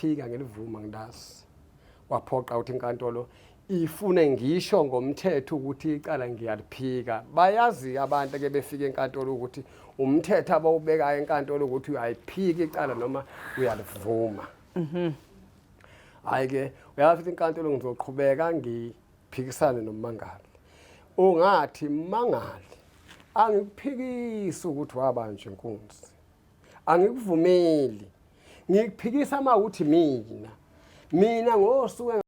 Ngiyaliphika ngilivuma ngilazi. Waphoqa ukuthi inkantolo ifune ngisho ngomthetho ukuthi icala ngiyaliphika. Bayazi abantu ke befika enkantolo ukuthi umthetho abawubekayo enkantolo ukuthi uyayiphika icala noma uyalivuma. Hayi ke uyazi ukuthi inkantolo ngizoqhubeka ngiphikisane nommangali. Ungathi mmangali angikuphikisi ukuthi wabanjwa inkunzi. Angikuvumeli. Ngikuphikisa uma uthi mina. Mina ngosuku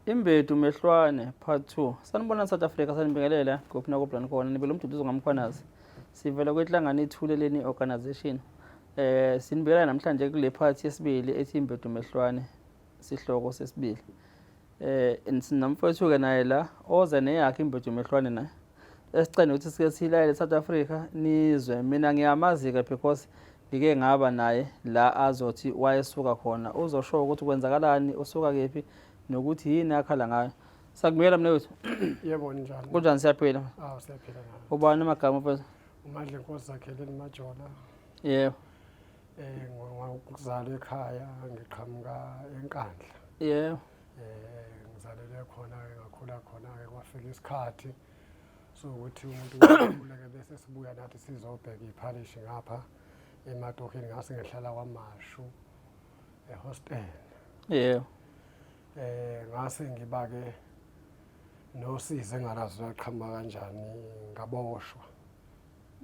Imbedu Mehlwane Part 2. Sanibona South Africa sanibingelela kuphi nakuphi la nikhona nibele umduduzo ngamkhwanazi. Sivela kwenhlangano Ithuleleni Organization. Eh sinibekela namhlanje kule part yesibili ethi Imbedu Mehlwane sihloko sesibili. Eh sinomfowethu ke naye la oze neyakhe Imbedu Mehlwane naye. Esicela ukuthi sike silayele South Africa nizwe mina ngiyamazi ke because ngike ngaba naye la azothi wayesuka khona uzosho ukuthi kwenzakalani usuka kephi nokuthi yini akhala ngayo sakubuyela mnewethu. Yebo, njani? Kunjani, siyaphila. Awu, siyaphila nawe. Ubani amagama mfethu? Umadle Nkosi Zakheleni Majola. Yebo. Ngokuzalwa ekhaya ngiqhamuka eNkandla. Yebo. Ngizalelwe khona ke ngakhula khona ke kwafika isikhathi sokuthi umuntu ukhuleke bese sibuya nathi sizobheka iphalishi ngapha ematohini ngase ngihlala kwaMashu ehostel. Yebo. Ngase ngiba ke nosizi engalazi lwaqhamuka kanjani ngaboshwa.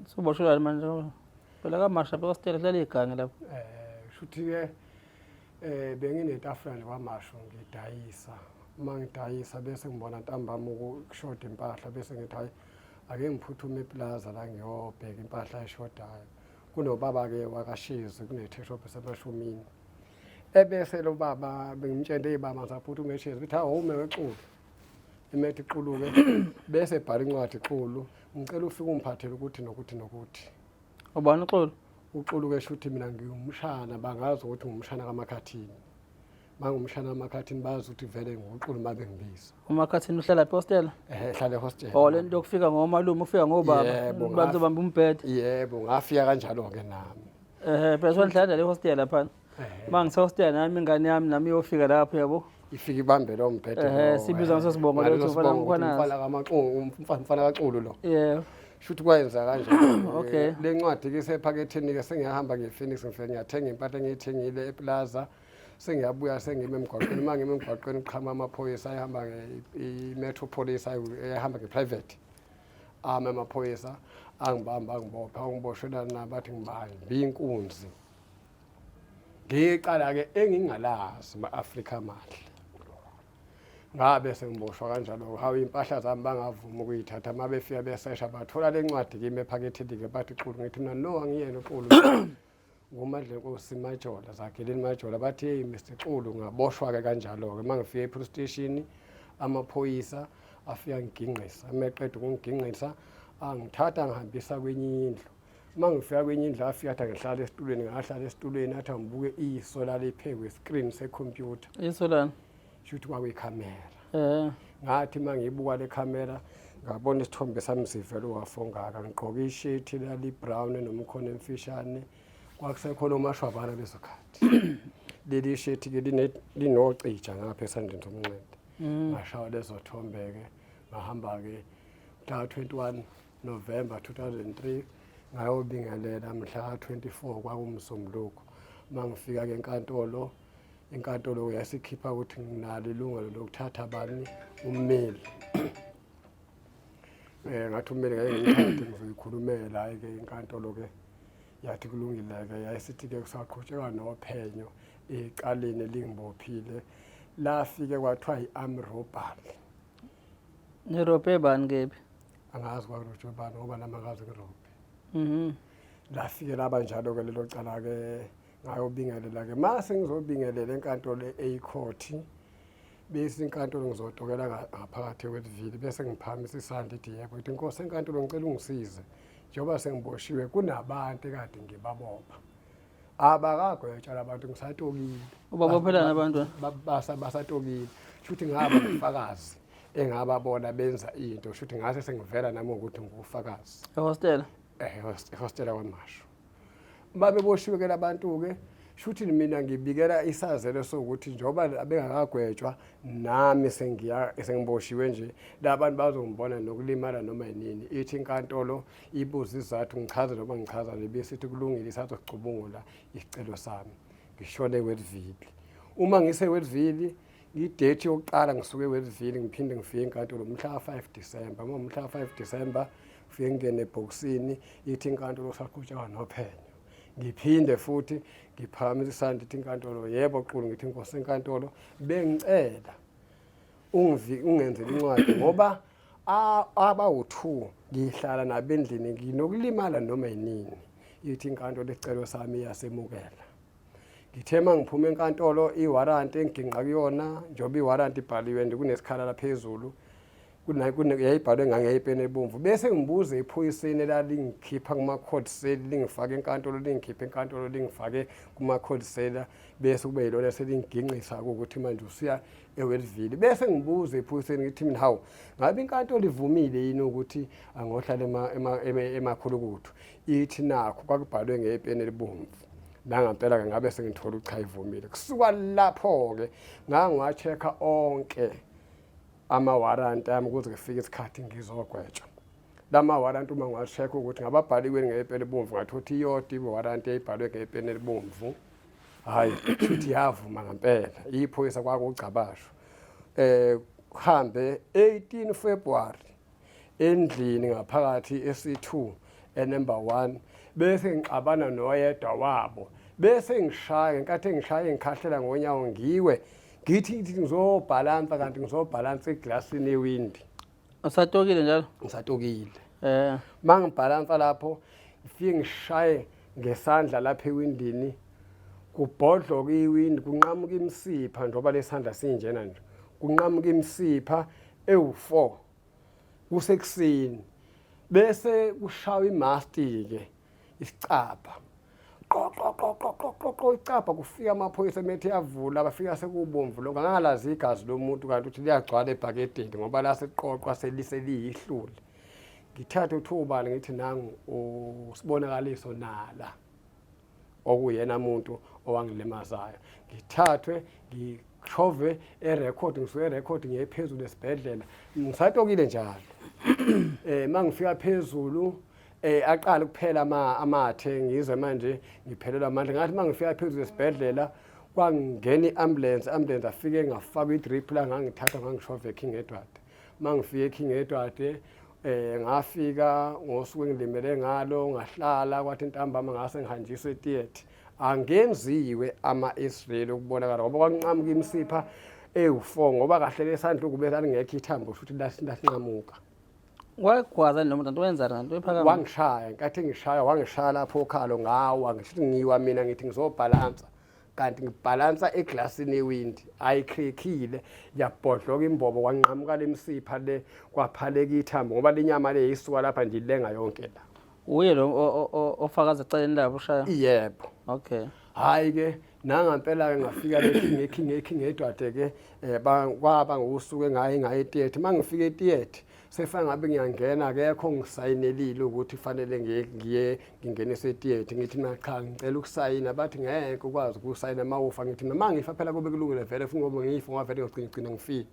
Suboshwelani manje? Phela kaMashu apha ehostel kuhlala igange lapho. Shuthi ke benginetafula nje kwaMashu ngidayisa. Uma ngidayisa bese ngibona ntambama ukushoda impahla bese ngithi hayi ake ngiphuthume eplaza la ngiyobheka impahla eshodayo. Kunobaba ke wakashizi kune-shop esemashumini. Ebese lo baba bengimtshela hey baba ngisaphuthume eshezi uthi hawu ume wexulu. Emethi xulu-ke bese ebhala incwadi xulu ngicela ufike ungiphathele ukuthi nokuthi nokuthi. Ubani uXulu? Uxulu-ke shuthi mina ngiwumshana bangazi ukuthi ngumshana kaMakhathini. Mangumshana kaMakhathini bazi ukuthi vele nguxulu uma bengibiza. UMakhathini uhlala phi hostel? Ehlala ehostel. Oh lento yokufika ngomalume ufika ngobaba. Yebo, Bazobamba umbhede. Yebo, ngafika kanjalo-ke nami. Phela sonhlala le hostel lapha. Uma ngisehostel nami ingane yami nami iyofika lapho yabo. Ifike ibambe lo mbhede. Sibiza ngaso sibongo Ngaleso lethu, mfana sibongo ukuthi Mkhwanazi. Umfana kaMaxulu, umfana kaXulu lo. Yebo. Shuthi kwayenza kanjalo. Okay. Le ncwadi ke isephaketheni ke sengiyahamba nge-Phoenix ngifike ngiyathenga impahla engiyithengile eplaza. Sengiyabuya sengime emgwaqweni uma ngime emgwaqweni kuqhamuka amaphoyisa ayehamba i-Metro Police ayehamba nge-private. Ame amaphoyisa angibamba angibopha angiboshelana na bathi ngibambe inkunzi. Ngicala ke engingalazi ma-Afrika amahle. Ngabe sengiboshwa kanjalo hawu impahla zami bangavuma ukuyithatha uma befika besesha bathola le ncwadi kimi ephaketheni ke bathi Xulu ngithi mina no angiyena uXulu. NguMadlenkosi Majola Zakheleni Majola bathi hey Mr Xulu ngaboshwa ke kanjalo ke mangifika e-police station amaphoyisa afika ngigingqisa meqeda ukungigingqisa angithatha ngihambisa kwenye indlu. Uma ngifika kwenye indlu afika athi angihlale esitulweni ngahlala esitulweni athi angibuke iso laliphekwe screen sekhompyutha. Iso lani? Shuthi kwakuyikhamera. Ngathi uma ngiyibuka le khamera ngabona isithombe sami sivele wafongaka ngigqoke ishethi lali-brown nomkhono emfishane kwakusekhona omashwabana lezo khathi. Leli shethi ke linocija ngapha esandleni somnxele. Ngashawa lezo thombe-ke ngahamba-ke mhla 21 November 2003 ngayobingelela mhla 24 kwakumsombuluko. Uma ngifika ke enkantolo inkantolo yasikhipha ukuthi nginalo ilungelo lokuthatha bani ummeli. Ngathi ummeli ngeke ngimthathe ngizoyikhulumela hhayi ke inkantolo ke yathi kulungile ke yayisithi ke kusaqhutshekwa nophenyo ecaleni elingibophile lafike kwathiwa i-arm robbery. Nirobhe bani kephi? Angazi kwakurojwe bani ngoba nami angazi ngirobhe. Lafike laba njalo ke lelo cala ke ngayobingelela ke mase ngizobingelela enkantolo eyicourt bese inkantolo ngizotokela ngaphakathi kwelivili bese ngiphakamisa isandla ithi yebo ithi inkosi enkantolo ngicela ungisize njengoba sengiboshiwe kunabantu ekade ngibabopha abakagwetshwa labantu ngisatokile. Ubabophelana abantu? Basatokile shuthi ngaba ubufakazi engababona benza into shuthi ngase sengivela nami ukuthi ngufakazi. Ehostela? Ehostela kwaMashu. Babeboshiwe ke labantu ke shuthi mina ngibikela isazelo sokuthi njengoba bengakagwetshwa nami sengiya sengiboshiwe nje labantu bazongibona nokulimala noma yinini. Ithi inkantolo ibuza isizathu ngichaze noma ngichaza nje bese ithi kulungile isazocubungula isicelo sami. Ngishone eWedville. Uma ngiseWedville idate yokuqala ngisuke eWedville ngiphinde ngifike enkantolo mhla ka-5 December. Uma mhla ka-5 December ngifike ngingene ebhokisini ithi inkantolo kusaqhutshekwa nophenyo. Ngiphinde futhi ngiphakamise isandla ithi inkantolo yebo Xulu ngithi inkosi enkantolo bengicela ungenzele incwadi ngoba abawu-2 ngihlala nabo endlini nginokulimala noma yinini. Ithi inkantolo isicelo sami iyasemukela. Ngithe uma ngiphuma enkantolo iwaranti engiginqa kuyona njengoba iwaranti ibhaliwe nje kunesikhala la phezulu yayibhalwe ngangeyipeni ebomvu bese ngibuza ephoyiseni elalingikhipha kuma-court cell lingifake enkantolo lingikhiphe enkantolo lingifake kuma-court cell bese kube yilona selingiginqisa ukuthi manje usuya eWellville bese ngibuza ephoyiseni ngithi mina hawu ngabe inkantolo ivumile yini ukuthi angohlala emakhulukuthu ithi nakho kwakubhalwe ngepeni elibomvu nangampela-ke ngabe sengithola ucha ivumile kusuka lapho-ke ngangiwa-check-a onke amawaranti ami kuze kufike isikhathi ngizogwetshwa lama waranti uma ngiwa-check ukuthi ngababhaliwe ngepeni elibomvu ngathi ukuthi iyodwa iwaranti eyibhalwe ngepeni elibomvu hhayi shuthi yavuma ngempela iphoyisa kwakugcabasho eh kuhambe 18 February endlini ngaphakathi esi2 enumber 1 bese ngixabana noyedwa wabo bese ngishaya ngenkathi engishaya engikhahlela ngonyawo ngiwe ngithi ngithi ngizobhalansa kanti ngizobhalansa eglasini ewindi. Usatokile njalo? Ngisatokile. Eh. Mangibhalansa lapho ngifike ngishaye ngesandla lapha ewindini kubhodloka iwindi kunqamuka imisipha njengoba lesandla sinjena nje kunqamuka imisipha ewu4 kusekuseni bese kushawa imasti ke isicabha qo qo qo qo qo qo qo icabha kufika amaphoyisa emethe yavula bafika sekubomvu lokho angalazi igazi lomuntu kanti uthi liyagcwala ebhakedeni ngoba laseqoqwa seliseliyihlule ngithathe uthubani ngithi nangu usibonakaliso nala okuyena muntu owangilimazayo ngithathwe ngishove erekhodi ngisuke erekhodi ngiye phezulu esibhedlela ngisatokile njalo eh mangifika phezulu eh aqala ukuphela ama amathe ngizwe manje ngiphelelwa amandla ngathi mangifika phezulu esibhedlela kwangena i-ambulance ambulance afike ngafakwa i-drip la ngangithatha ngangishova eKing Edward mangifika eKing Edward eh ngafika ngosuku engilimele ngalo ngahlala kwathi ntambama ngase ngihanjiswe etheatre angenziwe ama-Israel ukubonakala ngoba kwanqamuka imisipha ewu-4 ngoba kahle lesandla ukube lalingekho ithambo futhi lasinqamuka Wagwaza lo muntu wenza nto ephakama. Wangishaya nkathi ngishaya wangishaya lapho okhalo ngawa ngisho ngiwa mina ngithi ngizobhalansa kanti ngibhalansa eglasini yewindi ayikrekhile yabhodloka imbobo kwanqamuka lemisipha le kwaphaleka ithambo ngoba lenyama le isuka lapha nje ilenga yonke la. Uye lo ofakaza ecaleni labo ushaya? Yebo. Okay. Hayi ke nangampela ke ngafika le King eKing eKing Edward ke eh, kwaba ngosuku engaye ngaye etheatre mangifika etheatre sefana ngabe ngiyangena akekho ngisayinelile ukuthi kufanele ngiye ngiye ngingenise etheatre ngithi mina cha ngicela ukusayina bathi ngeke ukwazi ukusayina mawufa ngithi noma ngifa phela kube kulungile vele futhi ngoba ngifa ngoba vele ngiyogcina gcina ngifile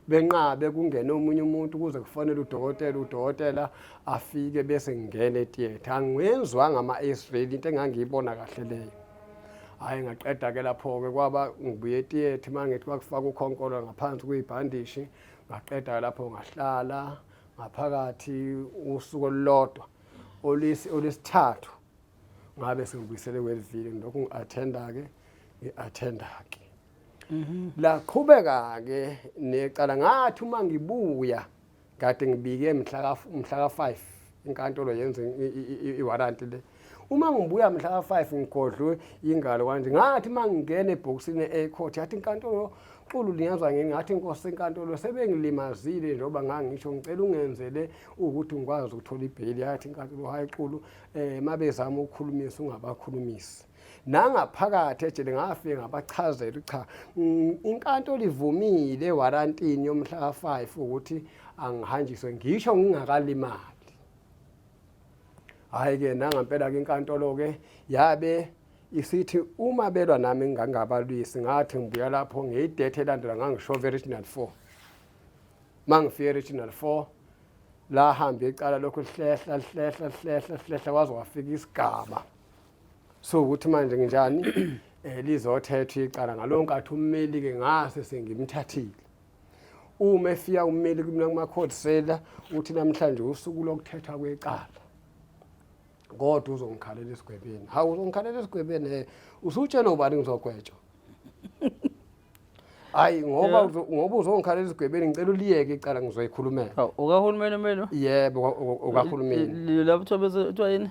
benqabe kungene omunye umuntu kuze kufonele udokotela udokotela afike bese ngingena etheatre angenzwanga ama-x-ray into engangiyibona kahle leyo hhayi ngaqeda ke lapho-ke kwaba ngibuye etheatre uma ngithi bakufaka ukhonkolo ngaphansi kuyibhandishi ngaqeda lapho ngahlala ngaphakathi usuku olulodwa olwesithathu ngabe sengibuyisele welivile ngilokhu ngi-athenda-ke ngi-athenda-ke Laqhubeka ke necala ngathi uma ngibuya kade ngibike mhla ka mhla ka 5 inkantolo yenze iwarranty le uma ngibuya mhla ka 5 ngigodlwe ingalo kanje ngathi uma ngingena ebhokisini ecourt yathi inkantolo Xulu liyazwa ngini ngathi inkosi enkantolo sebengilimazile njengoba ngangisho ngicela ungenzele ukuthi ngikwazi ukuthola ibheyili yathi inkantolo hayi Xulu eh mabezama ukukhulumisa ungabakhulumisi nangaphakathi ejele ngafike ngabachazela cha inkantolo ivumile ewarantini yomhla ka-5 ukuthi angihanjiswe ngisho ngingakalimali. Hhayi ke nangampela ke inkantolo ke yabe isithi uma belwa nami ngingangabalwisi ngathi ngibuya lapho ngeyidate elandela ngangishove regional 4 mangifike regional 4 lahamba icala lokhu lihlehla lihlehla lihlehla lihlehla waze wafika isigaba so ukuthi manje nginjani eh lizothethwa icala ngalowo nkathi ummeli ke ngase sengimthathile uma efika ummeli kumina kuma-court sela uthi namhlanje usuku lokuthethwa kwecala kodwa uzongikhalela esigwebeni hawu uzongikhalela esigwebeni um usutshela ubani ngizogwetshwa hayi ngoba ngoba uzongikhalela esigwebeni ngicela uliyeke icala ngizoyikhulumela ukahulumeni umelo yebo ukahulumeni lapho kuthiwa yini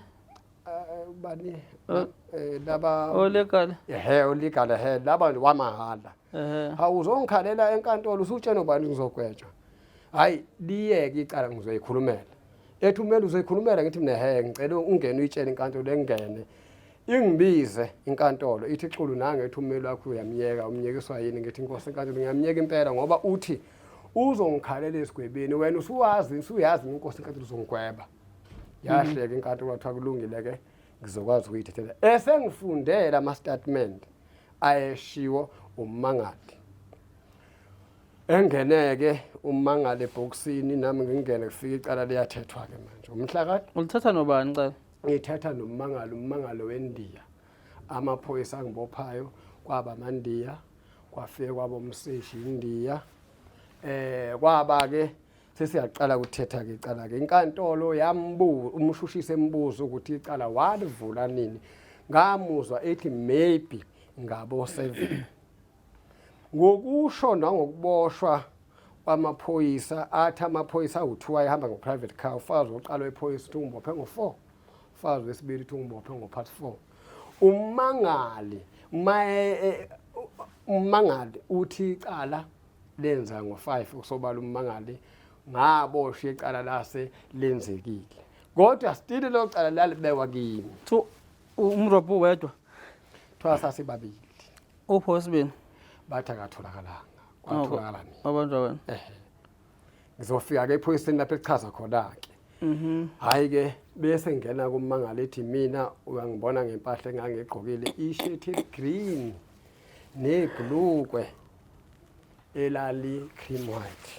bani laba olegal ehe olegal ehe laba wamahhala hawu uzongikhalela enkantolo usutshena ubani ngizogwetshwa hayi liyeke icala ngizoyikhulumela ethi umele uzoyikhulumela ngithi mina he ngicela ungene uyitshele inkantolo engene ingibize inkantolo ithi xulu nange ethi ummeli wakho uyamyeka umnyekiswa yini ngithi inkosi enkantolo ngiyamyeka impela ngoba uthi uzongikhalela esigwebeni wena usuwazi usuyazi inkosi enkantolo uzongigweba yahleka inkantolo kwathiwa kulungile ke ngizokwazi ukuyithethela esengifundela ama-statement ayeshiwo ummangali engeneke ummangali ebhokisini nami ngingene kufika icala liyathethwa-ke manje umhla ka ulithatha nobani icala ngithatha nommangali ummangalo wendiya amaphoyisa angibophayo kwaba amandiya kwafike kwaba umseshi indiya eh kwaba-ke Sesiyaqala ukuthetha ke icala ke inkantolo yambuza umshushisi embuza ukuthi icala walivula nini ngamuzwa ethi maybe ngabo 7 ngokusho nangokuboshwa kwamaphoyisa athi amaphoyisa awu-2 ayehamba ngo-private car ufazi wokuqala wephoyisa uthi ungibophe ngo-4 ufazi wesibili uthi ungibophe ngo-part 4 ummangali maye ummangali uthi icala lenza ngo-5 kusobala ummangali ngaboshwa icala lase lenzekile kodwa still lo cala lalibekwa kimi so umrobho wedwa thiwa sasibabili uphi wesibili bathi akatholakalanga kwatholakala mina wabanjwa wena ehe ngizofika ke ephoyiseni lapho echaza khona-ke hhayi ke bese ngena kummangali ethi mina uyangibona ngempahla engangigqokile ishethi green nebhulukwe elali cream white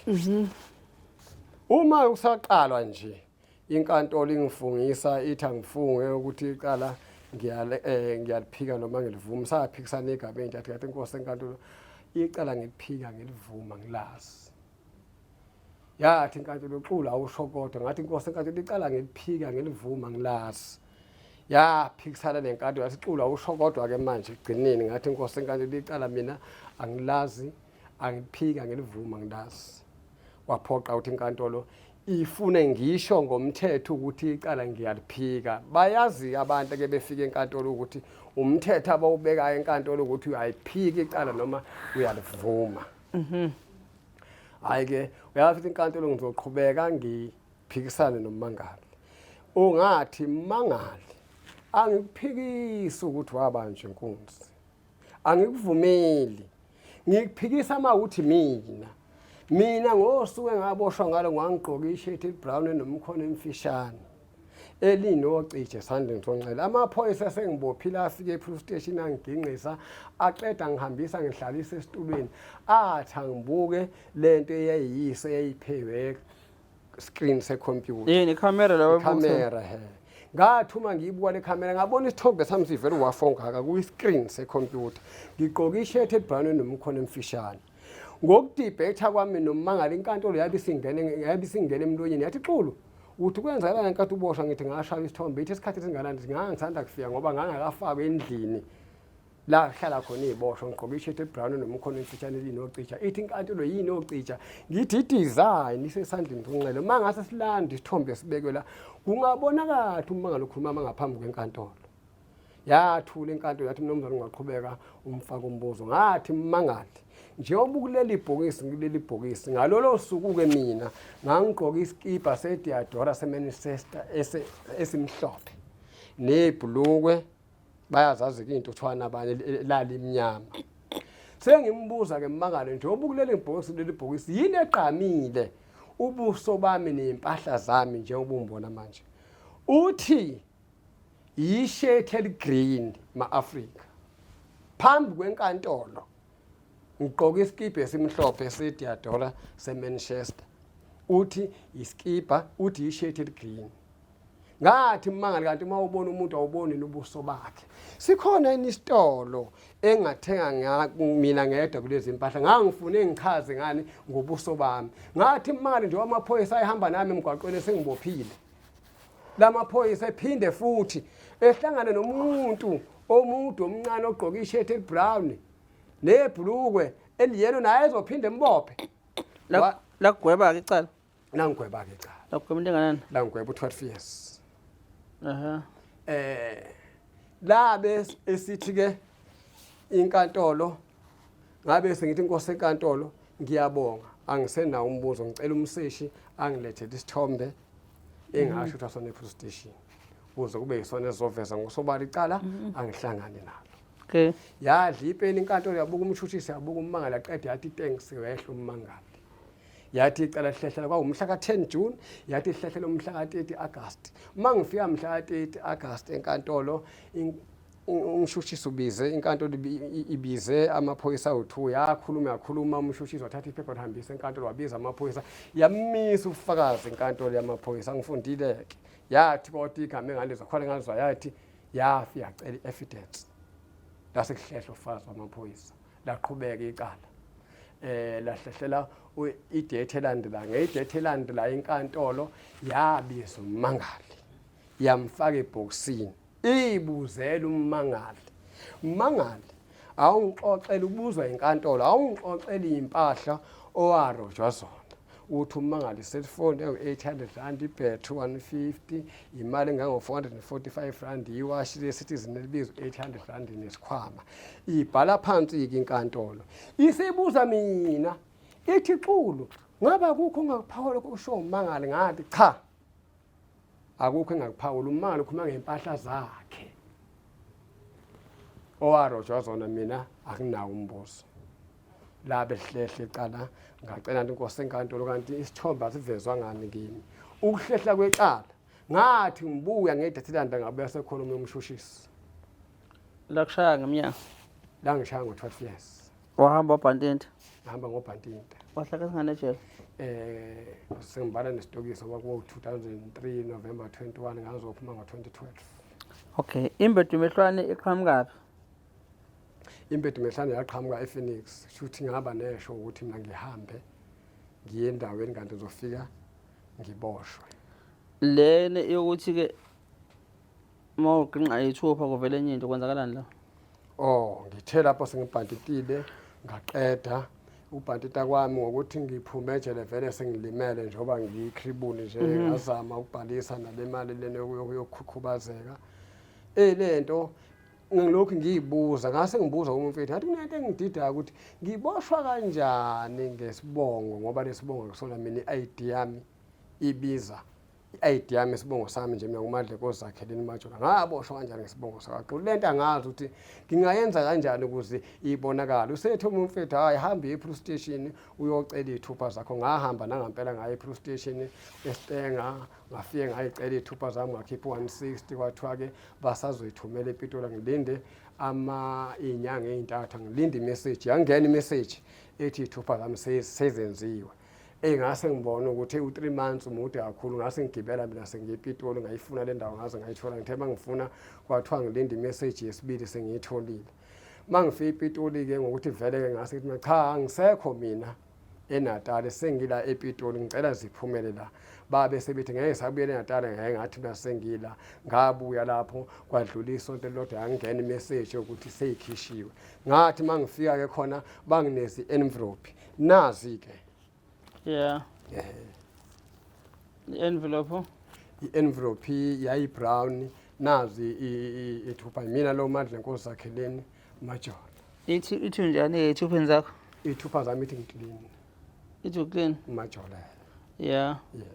uma kusaqalwa nje inkantolo ingifungisa ithi angifunge ukuthi icala ngiyaliphika noma ngilivuma saphikisana igabeni nje athi kathi inkosi enkantolo icala ngiliphika ngilivuma ngilazi yathi inkantolo xula awusho kodwa ngathi inkosi enkantolo icala ngiliphika ngilivuma ngilazi yaphikisana nenkantolo yathi xula awusho kodwa ke manje egcineni ngathi inkosi enkantolo icala mina angilazi angiphika ngilivuma ngilazi waphoqa ukuthi inkantolo ifune ngisho ngomthetho ukuthi icala ngiyaliphika bayazi abantu ke befika enkantolo ukuthi umthetho abawubekayo enkantolo ukuthi uyayiphika icala noma uyalivuma hayi ke uyazi ukuthi inkantolo ngizoqhubeka ngiphikisane nommangali ungathi mmangali angikuphikisi ukuthi wabanjwa inkunzi angikuvumeli ngikuphikisa uma uthi mina mina ngosuku engaboshwa ngalo ngangigqoke ishethi elibrown enomkhono emfishane elinocije esandleni sonxele amaphoyisa esengibophile afike e-police station angiginqisa aqeda ngihambisa ngihlalisa esitulweni athi angibuke lento eyayiyise eyayiphewe screen secomputer yini ikhamera lawo ikhamera he ngathi uma ngiyibuka le khamera ngabona isithombe sami sivele wafongaka kuyi-screen secomputer ngigqoke ishethi ebrown enomkhono emfishane ngokudibhetha kwami nommangali inkantolo yabe isingene yabe isingene emlonyeni yathi xulu uthi kwenzakalani ngenkathi uboshwa ngithi ngashaya isithombe ithi isikhathi esinganani ngangisanda kufika ngoba ngangakafakwa endlini la kuhlala khona iy'boshwa ngigqoke ishethi ebrown nomkhono emfitshane elinocija ithi inkantolo yini ocija ngithi i-design isesandleni sonxele uma ngase silande isithombe sibekwe la kungabonakala uma ngalokhuluma ngaphambi kwenkantolo yathula inkantolo yathi mnumzane ungaqhubeka umfaka umbuzo ngathi mmangali njengoba ukuleli bhokisi ngileli bhokisi ngalolo suku-ke mina ngangigqoke isikibha sediadora semanchester esimhlophe nebhulukwe bayazazi-ke iy'ntuthwane abanye lalimnyama sengimbuza-ke mmakalo njengoba ukuleli bhokisi leli bhokisi yini egqamile ubuso bami ney'mpahla zami njengoba ungibona manje uthi Yishethi eligreen ma-Afrika phambi kwenkantolo ngigqoke isikibha esimhlophe seDiadora seManchester uthi isikibha uthi yishethi eligreen ngathi mmangali kanti uma ubona umuntu awuboni nobuso bakhe sikhona yini isitolo engathenga mina ngedwa kulezi mpahla ngangifune ngichaze ngani ngobuso bami ngathi mmangali nje amaphoyisa ayehamba nami emgwaqweni sengibophile lamaphoyisa ephinde futhi ehlangane nomuntu omude omncane ogqoke ishethi elibrown nebhulukwe eliyelo naye ezophinde embophe Lakugweba-ke icala. Langigweba-ke icala. Lakugweba into enganani? Langigweba u-12 years. Aha. Labe esithi ke inkantolo ngabe sengithi inkosi enkantolo ngiyabonga angisenawo umbuzo ngicela umseshi angilethele isithombe engasho ukuthi asona e-police station kuze kube yisona esizoveza ngokusobala icala angihlangani nalo. Okay. Yadla ipeni inkantolo yabuka umshushisi yabuka ummangali yaqeda yathi thanks wehla ummangali. Yathi icala lihlehlela kwawumhla ka-10 June yathi lihlehlela umhla ka-30 August. Uma ngifika mhla ka-30 August enkantolo umshushisi ubize inkantolo ibize amaphoyisa awu-2 yakhuluma yakhuluma umshushisi wathatha iphepha lihambisa enkantolo wabiza amaphoyisa yamisa ubufakazi inkantolo yamaphoyisa angifundile-ke yathi kodwa igama engalizwa khona engalizwa yathi yafi yacela i-evidence lase kuhlehla ufakazi wamaphoyisa laqhubeka icala lahlehlela idate elandela ngedate elandela inkantolo yabiza ummangali yamfaka ebhokisini ibuzela ummangali mmangali awungixoxela ubuzwa inkantolo awungixoxela impahla owarojwa zona uthi ummangali cellphone ewu-800 rand ibhetri 150 imali engango-445 rand iwashi le-citizen elibizwa 800 rand nesikhwama ibhala phansi-ke inkantolo isibuza mina ithi xulu ngaba kukho ongakuphawula kusho ummangali ngathi cha akukho engakuphawula ummangali ukhuluma ngey'mpahla zakhe owarojwa zona mina akunawo umbuzo labe hlehle icala ngacela nto inkosi enkantolo kanti isithombe asivezwa ngani kimi ukuhlehla kwecala ngathi ngibuya ngedethilanda ngabuya sekhona omunye umshushisi Lakushaya ngeminyaka. Langishaya ngo-12 years. Wahamba wabhantinta. Ngihamba ngobhantinta. Wahlala singane ejele. Sengibala nesitokisi kwaku 2003 November 21 ngazophuma ngo-2012. Okay, imbedu mehlwane iqhamukaphi? Imbedu mehlwane yaqhamuka ePhoenix. Shuthi ngaba nesho ukuthi mina ngihambe ngiye endaweni kanti ngizofika ngiboshwe. Lena yokuthi ke uma uginqa ithupha kuvele enye into kwenzakalani la? Oh, ngithe lapho sengibhantitile ngaqeda ukubhantita kwami ngokuthi ngiphume ejele vele sengilimele njengoba ngiyikhribuli nje ngazama ukubhalisa nale mali lena yokukhukhubazeka. Le nto ngilokhu ngiyibuza ngase ngibuza umfethu ngathi kunento engididayo ukuthi ngiboshwa kanjani ngesibongo ngoba lesibongo kusona mina i-ID yami ibiza i-ID yami isibongo sami nje mina nguMadleko Zakheleni Majola ngaboshwa kanjani ngesibongo sakaXulu lento angazi ukuthi ngingayenza kanjani ukuze ibonakale usethe umfethu hayi hamba uye e-police station uyocela iy'thupha zakho ngahamba nangampela ngaye e-police station eStenga ngafike ngayicela iy'thupha zami ngakhipha u-160 kwathiwa-ke basazoyithumela ePitola ngilinde ama iy'nyanga ey'ntathu ngilinde imeseji yangena imeseji ethi iy'thupha zami sezenziwe Eyi ngase ngibona ukuthi u-3 months mude kakhulu ngase ngigibela mina sengiye ePitoli ngayifuna le ndawo ngaze ngayithola ngithe uma ngifuna kwathiwa ngilinde imeseji yesibili sengiyitholile uma ngifika ePitoli-ke ngokuthi vele-ke ngase ngithi cha angisekho mina eNatali sengila ePitoli ngicela ziphumele la babe sebethi ngeke ngisabuyela eNatali ngeke ngathi mina sengila ngabuya lapho kwadlula isonto elilodwa yangena imeseji yokuthi seyikhishiwe ngathi uma ngifika-ke khona banginezi envelope nazi-ke Yeah. I-envelope. I-envelope yayi-brown nazi ithupha mina lo mandla nkosi zakheleni majola Ithi ithi njani eyithupheni zakho? Iy'thupha zami ithi ngiclean. Ithi uclean. Majola. Yeah. Yeah.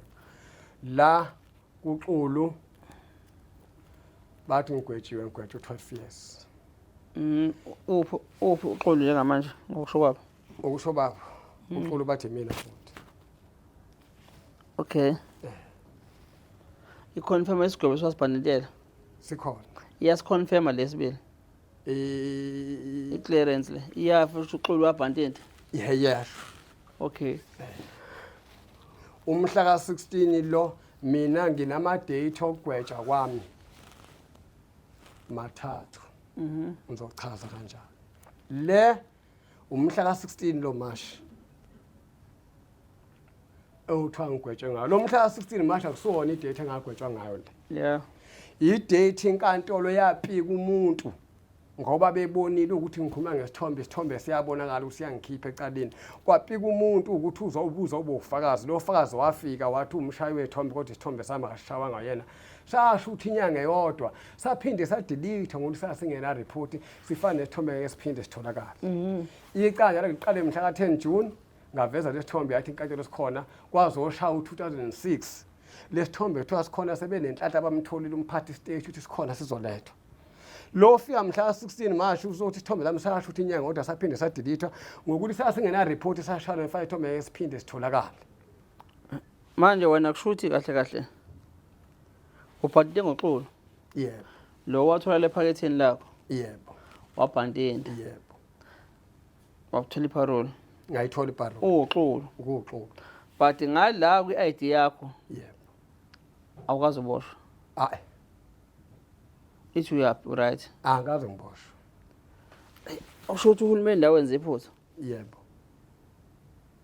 La kuXulu bathi ngigwetshiwe ngigwetshwe 12 years. Uphi uphi uXulu njengamanje ngokusho kwabo? Ngokusho babo uXulu bathi mina futhi. Okay. I-confirm isigwebo esiwasibhanetela. Sikhona. Iyasiconfirma lesibili. I-clearance le iyafa ukuthi uXulu wabhantenti. Yeyesho. Okay. Umhla ka-16 lo mina nginama date okugwetshwa kwami mathathu. Ngizochaza kanjani. Le umhla ka-16 lo March. Ewuthiwa ngigwetshwe ngayo. Lo mhla ka-16 March akusiwona idate engagwetshwa ngayo le. Idate inkantolo yapika umuntu ngoba bebonile ukuthi ngikhuluma ngesithombe, isithombe siyabonakala ukuthi siyangikhipha ecaleni. Kwapika umuntu ukuthi uzobuza ubufakazi. Lo fakazi wafika wathi umshayi wethombe kodwa isithombe sami akasishawanga yena. Sasho ukuthi inyanga eyodwa saphinde sadelete ngokuthi sasingena report sifane nesithombe ngeke siphinde sitholakale. Icala liqale mhla ka-10 June ngaveza lesithombe yathi inkantolo sikhona kwazoshaya u-2006 lesithombe kuthiwa sikhona sebenenhlanhla bamtholile umphathi stage ukuthi sikhona sizolethwa. Lo fika mhla ka-16 March uzothi isithombe lami sasho ukuthi inyanga kodwa saphinde sadelethwa ngokuthi sasingena report sashaya nefile ithombe ngeke siphinde sitholakale. Manje wena kusho ukuthi kahle kahle ubhadile ngoXulu. Yebo. Lo wathola lephaketheni lakho. Yebo. Wabhantinta. Yebo. Wakuthola iparole. Ngayithola iparole. UwuXulu. NguXulu. But ngala kwi-ID yakho. Yebo. Awukaze uboshwe. Hayi. Ithi uyaphi right? Angikaze ngiboshwe. Usho ukuthi uhulumeni la wenza iphutha. Yebo.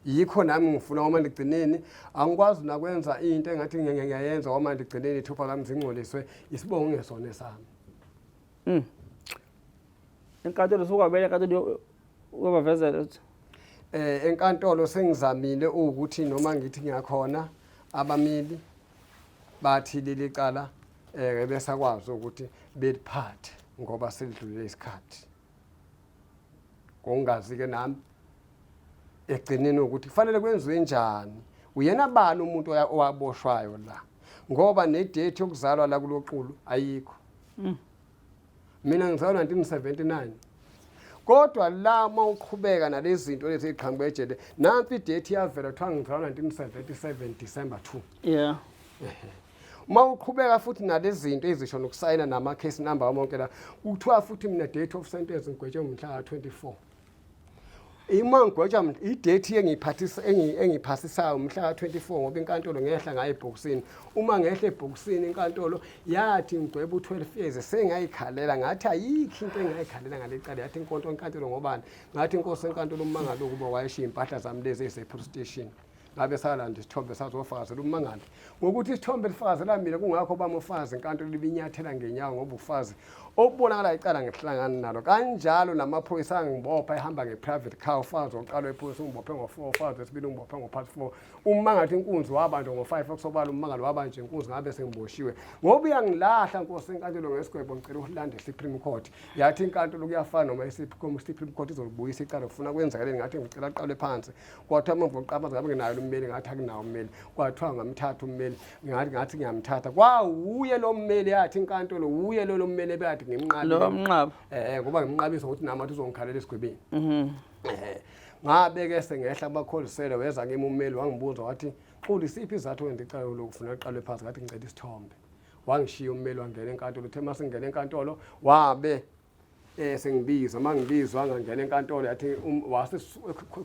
Yikho nami ngifuna uma ndigcineni angikwazi nakwenza into engathi ngiyayenza uma ndigcineni ithupha lami zingcoliswe isibongo ngesona esami. Enkantolo sukwabela enkantolo uyobavezela ukuthi Enkantolo sengizamile ukuthi noma ngithi ngiyakhona abameli bathi leli cala besakwazi ukuthi beliphathe ngoba selidlulile isikhathi. Ngokungazi ke nami egcineni ukuthi kufanele kwenziwe njani. Uyena bani umuntu owaboshwayo la? Ngoba nedate yokuzalwa la kuloXulu ayikho. Mina ngizalwa 1979. Kodwa la mawuqhubeka nalezi zinto lezi eziqhamuka ejele, nansi idate iyavela kuthiwa ngizalwa 1977 December 2. Uma uqhubeka futhi nalezi zinto ezisho nokusayina nama case number wonke la, kuthiwa futhi mina date of sentence ngigwetshwe ngomhla ka-24. Uma ngigwetshwa idate engiyiphathisa engiphasisayo umhla ka-24 ngoba inkantolo ngehla ngayo ebhokisini. Uma ngehla ebhokisini inkantolo yathi ngigweba u-12 years sengayikhalela ngathi ayikho into engayikhalela ngale cala yathi inkonto enkantolo ngobani ngathi inkosi enkantolo ummangali ukuba wayeshiya impahla zami lezi ezise-police station. Ngabe salanda isithombe sazofakazela ummangali ngokuthi isithombe sifakazela mina kungakho bamufakazi inkantolo libinyathela ngenyawo ngoba ufazi okubonakala icala ngihlangana nalo kanjalo namaphoyisa angibopha ehamba nge-private car ufakazi wokuqala wephoyisa ungibophe ngo-4 ufakazi wesibili ungibophe ngo-past 4 ummangali inkunzi wabanjwa ngo-5 okusobala ummangali wabanjwa inkunzi ngabe sengiboshiwe ngoba uyangilahla nkosi enkantolo ngesigwebo ngicela ukulanda e-Supreme Court yathi inkantolo kuyafana noma i-Supreme Court izolibuyisa icala ufuna kwenzakaleni ngathi ngicela aqalwe phansi kwathiwa uma ngiqapha ngabe nginayo ummeli ngathi akunawo ummeli kwathiwa ngamthatha ummeli ngathi ngiyamthatha kwawuye lo mmeli yathi inkantolo wuye lo mmeli ebekade ngimnqabile lo mnqaba ngoba ngimnqabisa ukuthi nami athi uzongikhalela esigwebeni ngabe ke sengehla abakholisele weza kimi ummeli wangibuza wathi Xulu isiphi isizathu wenza icala lokufuna liqalwe phansi ngathi ngicela isithombe wangishiya ummeli wangena enkantolo uthe masingena enkantolo wabe sengibizwa mangibizwa ngangena enkantolo yathi wase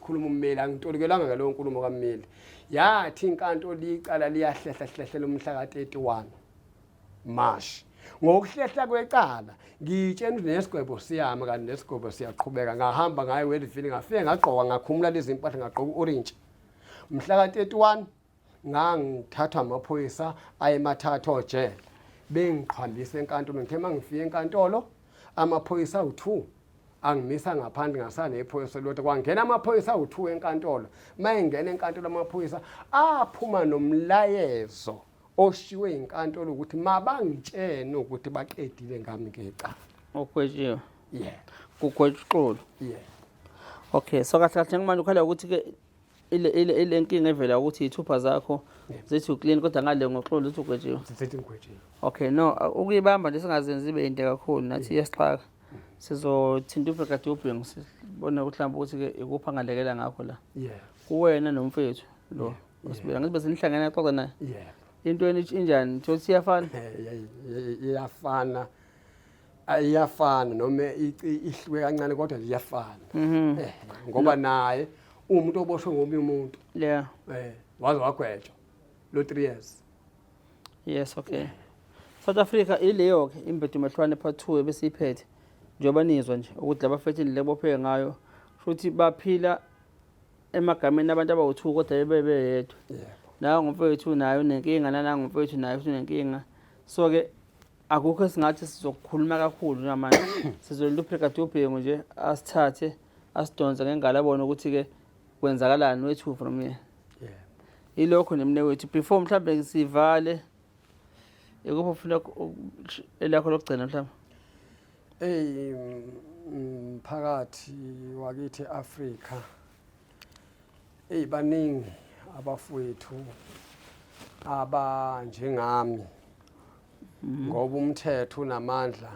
khuluma ummeli angitolikelanga ngaleyo nkulumo kammeli yathi inkantolo icala liyahlehla hlehlela umhla ka-31 March ngokuhlehla kwecala ngitshena ukuthi nesigwebo siyama kanti nesigwebo siyaqhubeka ngahamba ngayo welivini ngafike ngagqoka ngakhumula lezi mpahla ngagqoka u-orange mhla ka-31 ngangithathwa amaphoyisa ayemathatha ojele bengiqhambisa enkantolo ngithe uma ngifika enkantolo amaphoyisa awu-2 angimisa ngaphandle ngasala nephoyisa lodwa kwangena amaphoyisa awu-2 enkantolo uma engena enkantolo amaphoyisa aphuma nomlayezo oshiwe inkantolo ukuthi mabangitshene ukuthi baqedile ngami ngecala ogwetshiwe yeah kugwetshwa uXulu yeah okay so kahle kahle njengamanje ukhala ukuthi ke ile nkinga evela ukuthi iy'thupha zakho zithi uclean kodwa ngale ngoXulu zithi ugwetshiwe zithi ngigwetshiwe okay no ukuyibamba nje singazenzi ibe yinde kakhulu nathi iyasixaka sizothinta uBrigadier Ubhengu sibone mhlawumbe ukuthi-ke ikuphi angalekela ngakho la yeah kuwena nomfethu lo osibila ngithi bese nihlangene axoxa naye yeah. Into injani? Thothi iyafana? Iyafana. Iyafana noma ihluke kancane kodwa iyafana. Eh, ngoba naye umuntu oboshwe ngomunye umuntu. Yeah. Waze wagwetshwa lo 3 years. Yes, okay. South Africa ileyo ke imbedu mehlwane part 2 ebesiyiphethe. Njengoba nizwa nje ukuthi laba fethu indlela ebopheke ngayo futhi baphila emagameni abantu abawu-2 kodwa bebe beyedwa. Yebo. Nawe ngomfowethu naye unenkinga, nanangu ngomfowethu naye futhi unenkinga. So ke akukho esingathi sizokukhuluma kakhulu njengamanje. Sizolinda uBrigadier uBhengu nje asithathe asidonse ngengalo abone ukuthi ke kwenzakalani wethu from here. Yebo. Ilokho nemne wethu before mhlambe sivale ikuphi ufuna elakho lokugcina mhlawumbe? Ey, mphakathi wakithi Afrika. Ey, baningi abafowethu abanjengami. Ngoba umthetho unamandla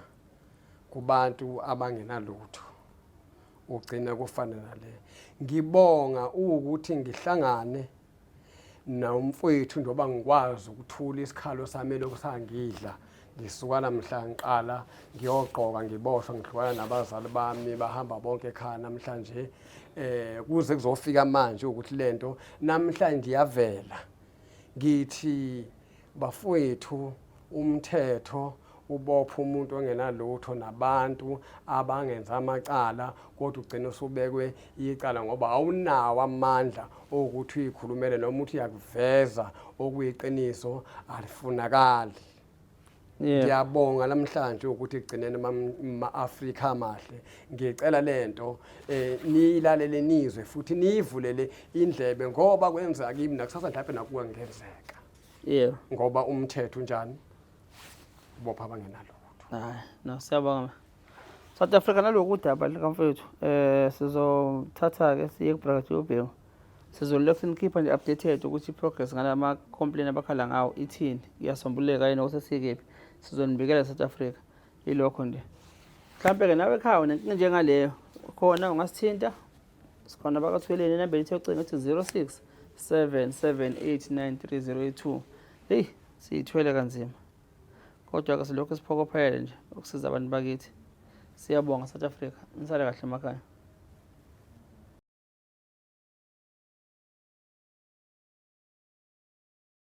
kubantu abangenalutho. Ugcina kufana nale. Ngibonga ukuthi ngihlangane nomfowethu njengoba ngikwazi ukuthula isikhalo sami lokhu sangidla ngisuka namhla ngiqala ngiyogqoka ngiboshwa ngihlukana nabazali bami bahamba bonke ekhaya namhlanje kuze kuzofika manje ukuthi lento namhlanje iyavela. Ngithi bafowethu, umthetho ubopha umuntu ongenalutho nabantu abangenza amacala kodwa ugcina usubekwe icala ngoba awunawo amandla okuthi uyikhulumele noma uthi uyakuveza okuyiqiniso alifunakali. Ngiyabonga namhlanje ukuthi egcineni ma-Afrika amahle ngicela lento niyilalele nizwe futhi niyivulele indlebe ngoba kwenzeka kimi nakusasa mhlawumbe nakuwe kungenzeka. Yebo. Ngoba umthetho unjani? Ubopha abangenalutho. Hayi, no siyabonga. South Africa naloku udaba likamfowethu sizothatha ke siye kuBrigadier uBhengu. Sizolokhu sinikhipha nje updated ukuthi i-progress ngalama complaint abakhala ngawo ithini, iyasombululeka yini okusesikephi. Sizonibikela South Africa. Ilokho nje. Mhlambe ke nawe ekhaya unenkinga njengaleyo khona ungasithinta. Sikhona bakathweleni inamba ethu yocingo ethi 06 7789302. Hey, siyithwele kanzima. Kodwa ke silokhu siphokophele nje ukusiza abantu bakithi. Siyabonga South Africa. Nisale kahle emakhaya.